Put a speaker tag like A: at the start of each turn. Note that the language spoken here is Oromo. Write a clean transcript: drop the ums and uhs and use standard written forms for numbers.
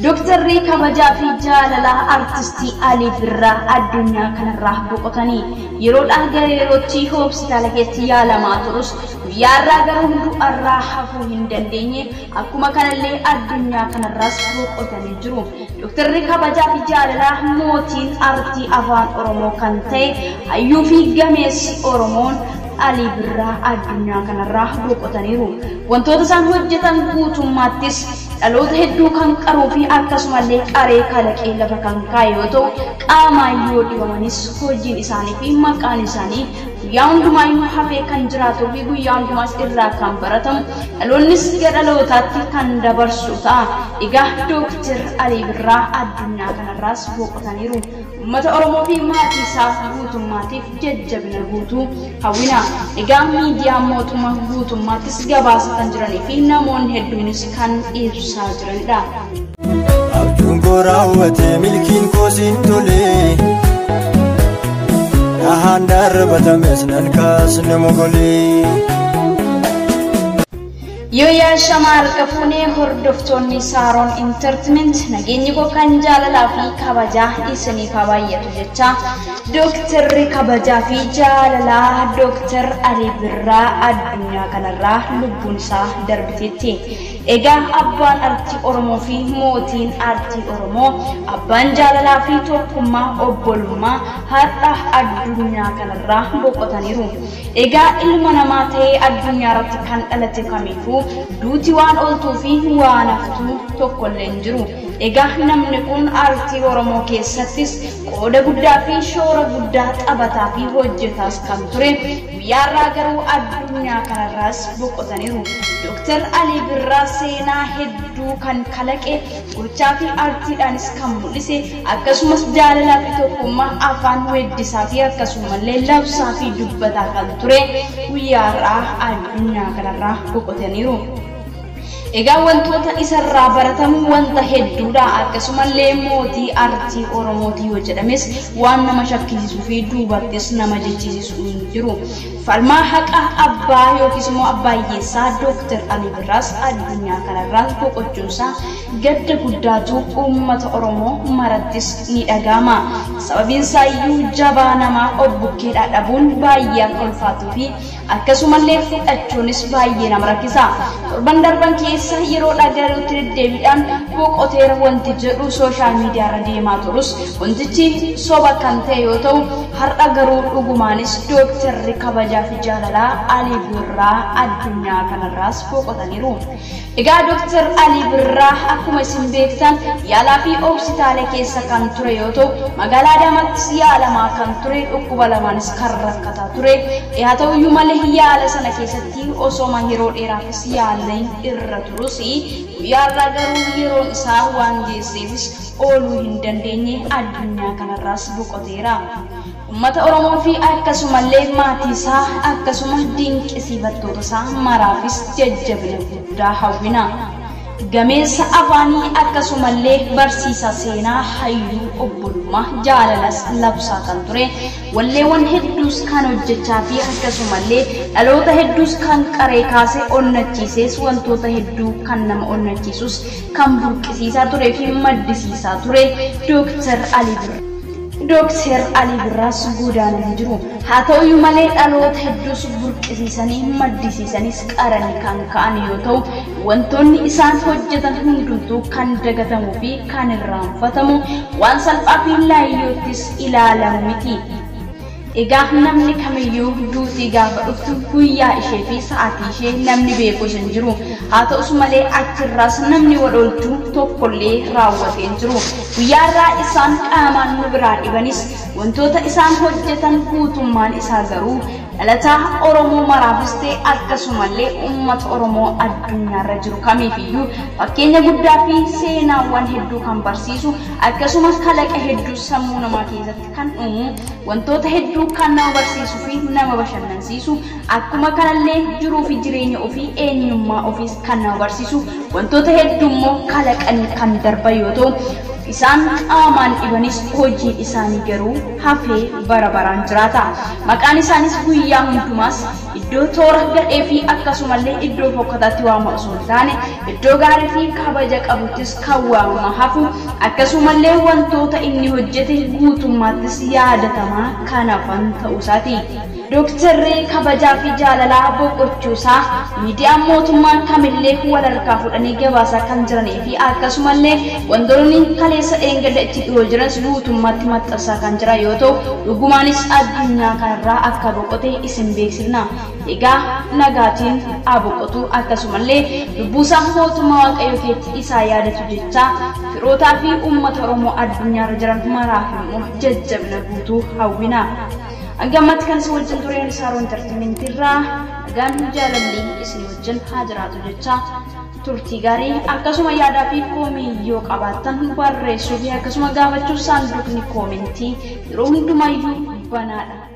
A: Dooktarri kabajaa fi jaalalaa artistii Alii Birraa addunyaa kanarraa boqotanii yeroodhaa gara yerootti hospitaala keessatti yaalamaa turus guyyaarraa garuu du'arraa hafuu hin dandeenye, akkuma kanallee addunyaa kanarraas boqotanii jiru. Dooktarri kabajaa fi jaalalaa mootiin artii afaan Oromoo kan ta'e hayyuu fi gameessi Oromoon Alii Birraa addunyaa kanarraa boqotaniiru. Wantoota isaan hojjetan guutummaattis dhaloota hedduu kan qaruu fi akkasumallee qaree kalaqee lafa kan kaa'e yoo ta'u, qaamaan yoo dhibamanis hojiin isaanii fi maqaan isaanii guyyaa hundumaayyuu hafee kan jiraatuu fi guyyaa hundumaas irraa kan baratamu, dhaloonnis gara dhalootaatti kan dabarsu ta'a. Egaa Dooktar Alii Birraa addunyaa kanarraas boqotaniiru. Uummata Oromoo fi maatii isaa guutummaatiif jajjabina guutuu hawwina. Egaa miidiyaa mootummaa guutummaattis gabaasa kan jiranii fi namoonni hedduunis kan ibsaa jiranidha.
B: Abjuun koo raawwate, milkiin koo siin tole. Dhahaan darbatames nan kaasne mogolee.
A: Yooyaa shamaa harka fuunee hordoftoonni Saaroon Entertainment, nageenyi koo kan jaalalaa fi kabajaa isiniif haa baay'atu jecha, Dooktarri kabajaa fi jaalalaa Dooktar Alii Birraa addunyaa kanarraa lubbuun isaa darbiteetti. Egaa abbaan artii Oromoo fi mootiin artii Oromoo, abbaan jaalalaa fi tokkummaa obbolummaa har'a addunyaa kanarraa boqotaniiru. Egaa ilma namaa ta'ee addunyaa irratti kan dhalate kamiifuu duuti waan ooltuu fi waan haftuu tokkollee hin jiru. Egaa namni kun artii Oromoo keessattis qooda guddaa fi shoora guddaa taphataa fi hojjetaas kan ture, guyyaarraa garuu addunyaa kanarraas boqotaniiru. Dooktar Alii Birraa seenaa hedduu kan kalaqe, gochaa fi artiidhaanis kan mul'ise, akkasumas jaalalaa fi tokkummaa afaan weeddisaa fi akkasumallee labsaa fi dubbataa kan ture guyyaarraa addunyaa kanarraa boqotaniiru. Egaa wantoota isarraa baratamu wanta hedduudha. Akkasumallee mootii artii Oromooti yoo jedhames waan nama shakkisiisuu fi duubattis nama jechisiisu hin jiru. Falmaa haqa abbaa yookiis immoo abbaa hiyyeessaa Dooktar Alii Birraas addunyaa kanarraa boqochuunsaa gadda guddaatu uummata Oromoo marattis ni dhaga'ama. Sababiin isaayyuu jabaa namaa obbukkeedhaa dhabuun baay'ee akka ulfaatuu fi akkasumallee fudhachuunis baay'ee nama rakkisa. Torban darban keessa yeroo dhagaluutti deddeebiidhaan boqoteera wanti jedhu sooshaal miidiyaa irra deemaa turus, wantichi soba kan ta'e yoo ta'u, har'a garuu dhugumaanis Dooktarri kabajaa fi jaalalaa Alii Birraa addunyaa kanarraas boqotaniiru. Egaa Dooktar Alii Birraa akkuma isin beektan yaalaa fi hospitaala keessa kan ture yoo ta'u, magaalaa Adaamaattis yaalamaa kan ture, dhukkuba lamaanis kan rakkataa ture. Haa ta'uyyuu malee yaala sana keessatti osoma yeroo dheeraafis yaaleen irra turus, guyyaarraa garuu yeroon isaa waan geesseefis ooluu hin dandeenye, addunyaa kanarraas boqoteera. Uummata Oromoo fi akkasumallee maatii isaa akkasuma dinqisiifattoota isaa maraafis jajjabina guddaa hawwina. Gameessa afaanii akkasumallee barsiisa seenaa, hayyuu obbolummaa jaalalas labsaa kan ture, walleewwan hedduus kan hojjechaa fi akkasumallee dhaloota hedduus kan qaree kaasee onnachiisees, wantoota hedduu kan nama onnachiisus kan burqisiisaa turee fi maddisiisaa ture Dooktar Alii Birraa. Dooktar Alii Birraas godaananii jiru. Haa ta'uyyuu malee dhaloota hedduus burqisiisanii maddisiisanis qaranii kan ka'an yoo ta'u, wantoonni isaan hojjetan hundumtuu kan dagatamuu fi kan irraanfatamu waan salphaa fi laayyoottis ilaalamu miti. Egaa namni kamiyyuu duutii gaafa dhuftu guyyaa ishee fi sa'aatii ishee namni beekus hin jiru. Haa ta'us malee achirraas namni wal oolchuu tokkollee raawwatee hin jiru. Guyyaarraa isaan qaamaan nu biraa dhibanis, wantoota isaan hojjetan guutummaan isaa garuu dhalataa Oromoo maraafis ta'e akkasumallee uummata Oromoo addunyaarra jiru kamiifiyyuu fakkeenya guddaa fi seenaawwan hedduu kan barsiisu, akkasumas kalaqa hedduu sammuu namaa keessatti kan uumu, wantoota hedduu kan nama barsiisuu fi nama bashannansiisu, akkuma kanallee jiruu fi jireenya ofii eenyummaa ofiis kan nama barsiisu, wantoota hedduu immoo kalaqanii kan darban yoo ta'u, isaan qaamaan dhibanis hojiin isaanii garuu hafee bara baraan jiraata. Maqaan isaanis guyyaa hundumaas iddoo toora gadhee fi akkasumallee iddoo fokkataatti waamama osoo hin taane iddoo gaarii fi kabaja qabuttis kan waamama hafu akkasumallee wantoota inni hojjete guutummaattis yaadatamaa kan hafan ta'uusaati. Dooktarri kabajaa fi jaalalaa boqochuusaa miidiyaan mootummaa kamillee wal harkaa fudhanii gabaasaa kan jiranii fi akkasumallee wantoonni kaleessa dheengadda itti dhiyoo jiranis guutummaatti maxxansaa kan jira yoo ta'u dhugumaanis addunyaa kanarraa akka boqote isin beeksifna. Egaa nagaatiin haa boqotu akkasumallee lubbuusaa mootummaa Waaqayyoo keetti isaa yaadatu jecha firootaa fi uummata Oromoo addunyaarra jiran maraaf immoo jajjabina guutuu hawwina. Hanga ammaatti kan isin wajjin tureen Saaroon Entertainment irraa nagaan jaalalli isin wajjin haa jiraatu jecha turtii gaarii akkasuma yaadaa fi koomii yoo qabaattan barreessuu fi akkasuma gaafachuu saanduqni koomentii yeroo hundumayyuu banaadha.